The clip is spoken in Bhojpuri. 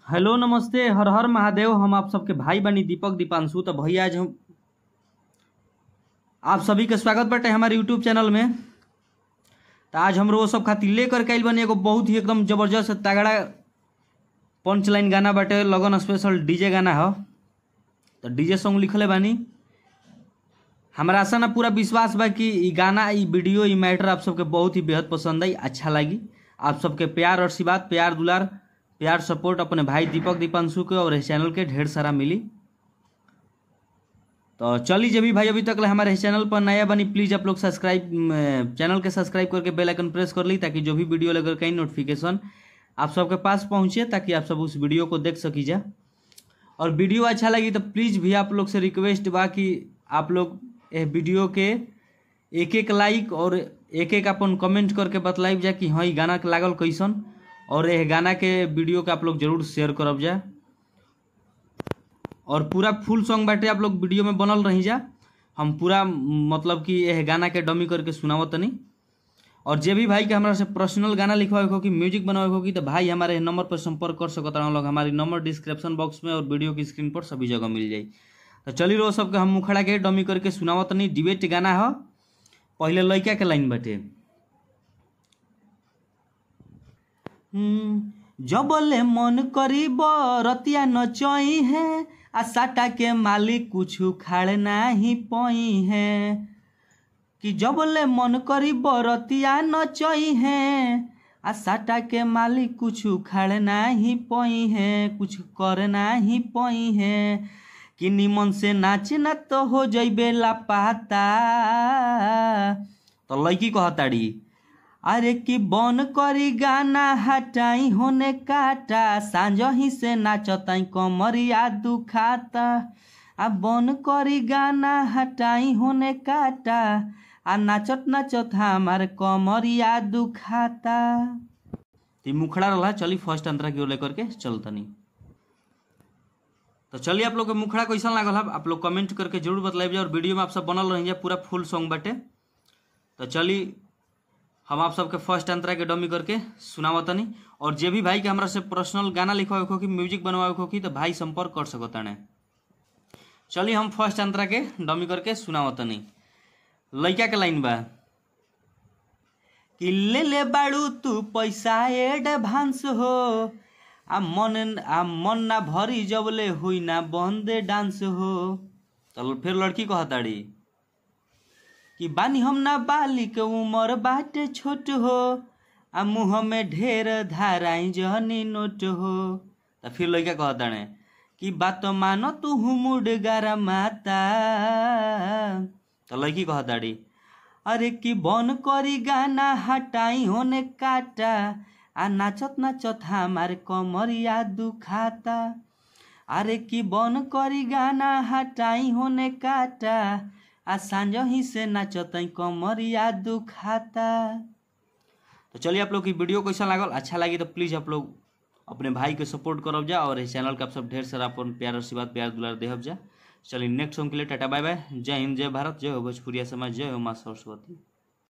हेलो नमस्ते, हर हर महादेव। हम आप सबके भाई बनी दीपक दीपांशु। तो भैया आज हम आप सभी के स्वागत बाटे हमारे यूट्यूब चैनल में। तो आज हम रोज सब खातिर लेकर के आइल बनी एगो बहुत ही एकदम जबरदस्त तगड़ा पंच लाइन गाना बाटे, लगन स्पेशल डीजे गाना है। तो डीजे सॉन्ग लिखले बानी। हमारा आशा ना पूरा विश्वास बा कि ई गाना, ई वीडियो, ई मैटर आप सबके बहुत ही बेहद पसंद आई, अच्छा लगी। आप सबके प्यार और आशीर्वाद, प्यार दुलार, प्यार सपोर्ट अपने भाई दीपक दीपांशु के और इस चैनल के ढेर सारा मिली। तो चलिए, जब भी भाई अभी तक हमारे इस चैनल पर नया बनी, प्लीज़ आप लोग सब्सक्राइब चैनल के सब्सक्राइब करके बेल आइकन प्रेस कर ली, ताकि जो भी वीडियो लेकर कहीं नोटिफिकेशन आप सबके पास पहुँचे, ताकि आप सब उस वीडियो को देख सकी जा। और वीडियो अच्छा लगी तो प्लीज़ भी आप लोग से रिक्वेस्ट बा कि आप लोग यह वीडियो के एक एक लाइक और एक एक अपन कमेंट करके बतलाइब जा कि हाँ ई गाना के लागल कैसन, और यह गाना के वीडियो के आप लोग जरूर शेयर करब जा। और पूरा फुल सॉन्ग बाटे, आप लोग वीडियो में बनल रही जा। हम पूरा मतलब कि यह गाना के डमी करके सुनावत तनी। और जे भी भाई के हमारा से पर्सनल गाना लिखवावे हो कि म्यूजिक बनावे हो कि, तो भाई हमारे नंबर पर संपर्क कर सकता लोग। हमारी नंबर डिस्क्रिप्शन बॉक्स में और वीडियो की स्क्रीन पर सभी जगह मिल जाई। तो चली रहो सबके हम मुखड़ा के डमी करके सुनावत तनी। डिबेट गाना है, पहले लड़का के लाइन बाटे। जबले मन करी बरतिया नचई है, आ साटा के मालिक कुछ उखाड़ नाही पई है। कि जबले मन करी बरतिया नचई है, आ साटा के मालिक कुछ उखाड़ नाही पई है, कुछ कर नाही पई है। कि निमन से नाचना तो हो जइबे लापता। तो लड़की कहताड़ी, अरे कि बन करी गाना हटाई होने काटा, सांझ ही से नाचताई कमरिया दुखाता। आ बन करी गाना हटाई होने काटा, आ नाचत नाचत हमार कमरिया दुखाता। तो मुखड़ा रहा। चली फर्स्ट अंतरा की ओर लेकर के चलतनी। तो चलिए, आप लोग के मुखड़ा कैसन लागल है आप लोग कमेंट करके जरूर बतलाइब जा। और वीडियो में आप सब बनल रही पूरा फुल सॉन्ग बाटे। तो चली हम आप सबके फर्स्ट अंतरा के डमी करके सुनावतनी। और जे भी भाई के हमरा से पर्सनल गाना लिखवावे हो कि म्यूजिक बनवावे हो कि, तो भाई संपर्क कर सकताने। चलिए हम फर्स्ट अंतरा के डमी करके सुनावतनी। लड़का के लाइन बा कि ले ले बाड़ू तू पैसा एडवांस हो, आ मन ना भरी जबले हुई ना बंद डांस हो। तो फिर लड़की कहताड़ी कि बानी हम ना बालिक उमर बाटे छोट हो, आ मुँह में ढेर धाराई जहनी नोट हो। तो फिर लड़का कहताड़े कि बात मानो तू मुड गारा माता। तो लड़की कहताड़ी, अरे कि बन करी गाना हटाई होने काटा, आ नाचत नाचत हमार कमरिया दुखाता। अरे कि बन करी गाना हटाई होने काटा, आ सांझ ही से नाचत कमरिया दुखाता। तो चलिए, आप लोग की वीडियो कैसा लागल, अच्छा लगी तो प्लीज़ आप लोग अपने भाई के सपोर्ट करब जा। और इस चैनल के आप सब ढेर सारा अपन प्यार आशीर्वाद, प्यार दुलार देहब जा। चलिए नेक्स्ट सॉन्ग के लिए टाटा बाय बाय। जय हिंद, जय भारत, जय हो भोजपुरिया समाज, जय हो माँ सरस्वती।